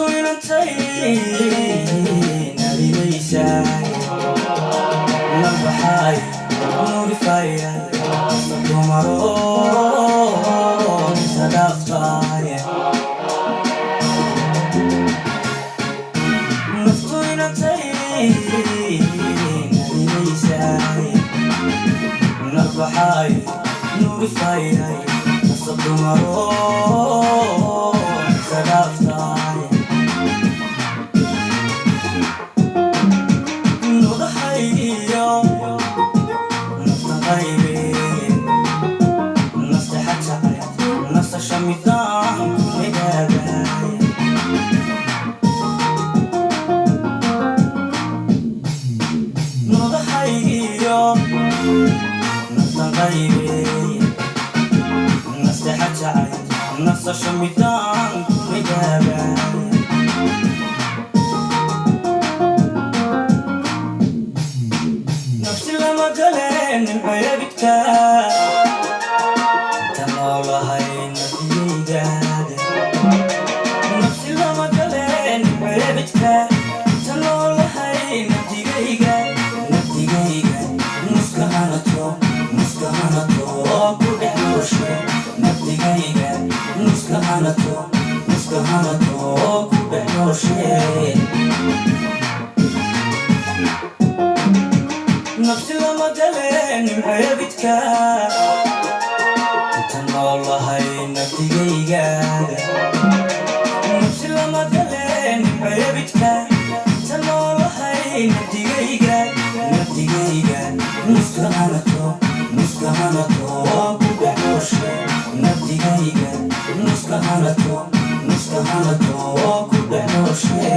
Naftu inantay nalinaysaay, nabaxaay, nuurifayay, dumaro isadhaaftaay. Naftu inantay nalinaysaay, nabaxaay, nuurifayay, dumaro isadhaaftaay. Nudaxaygiyo nafta qaybe, nastexa jacay, nasasha midaan ku nagaadaay. Nudaxaygiyo naftan qaybe, nastexa jacay, nasasha midaan ku nagaadaay. Nafsi lama galeen nimcoyabidka inta noolahay nabdigaygaada. Nafsi lama galeen nimcoyabidka inta noolahay nabdigayga, nabdigayga nuska hanato, nuska hanato ku dhex nooshe. Nabdigayga nuska hanato, nuska hanato ku dhex nooshe. Nafsi lama galeen nimcoyabidka inta noolahay nabdigaygaada. Nafsi lama galeen nimcoyabidka inta noolahay nabdigayga, nabdigayga nuska hanato, nuska hanato ku dhex nooshe. Nabdigayga nuska hanato, nuska hanato ku dhex nooshe.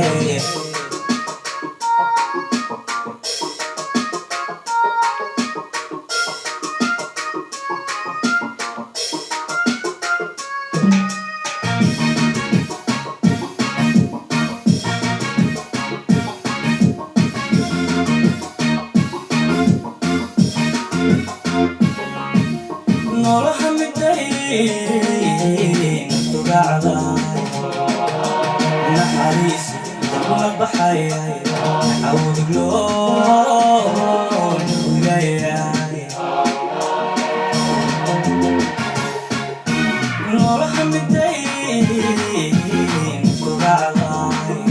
Noolaha miday naftu raacday, naxariis la baxayay, cawdugloon hugayay. Noolaha miday naftu raacday,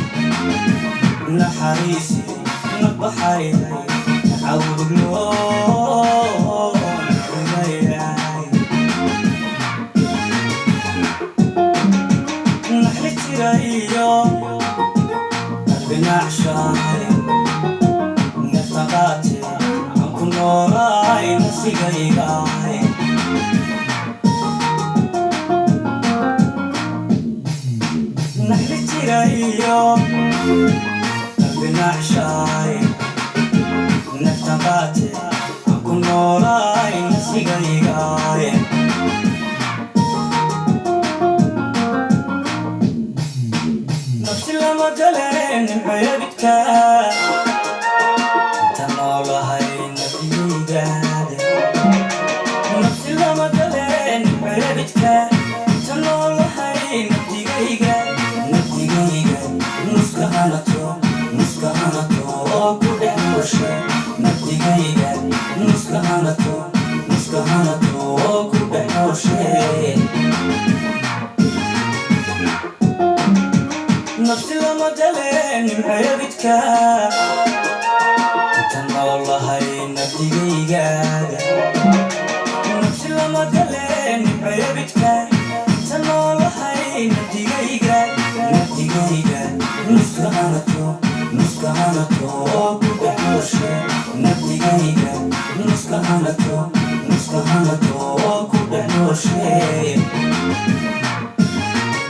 naxariis la baxayay, cawdugloon hugayay. Naxli jirayo qalbi nacshaay, nafta qaate aan ku noolaay nasigaygaay. Naxli jirayo qalbi nacshaay, nafta qaate aan ku noolaay nasigaygaay. Nafsi lama galeen nimcoyabidka inta noolahay nabdigaygaada. Nafsi lama galeen nimcoyabidka inta noolahay nabdigayga, nabdigayga nuska hanato, nuska hanato ku dhex nooshe. Nabdigayga nuska hanato, nuska hanato ku dhex nooshe. Nafsi lama galeen nimcoyabidka inta noolahay nabdigaygaada. Nafsi lama galeen nimcoyabidka inta noolahay nabdigayga, nabdigayga nuska hanato, nuska hanato ku dhex nooshe. Nabdigayga nuska hanato, nuska hanato ku dhex nooshe.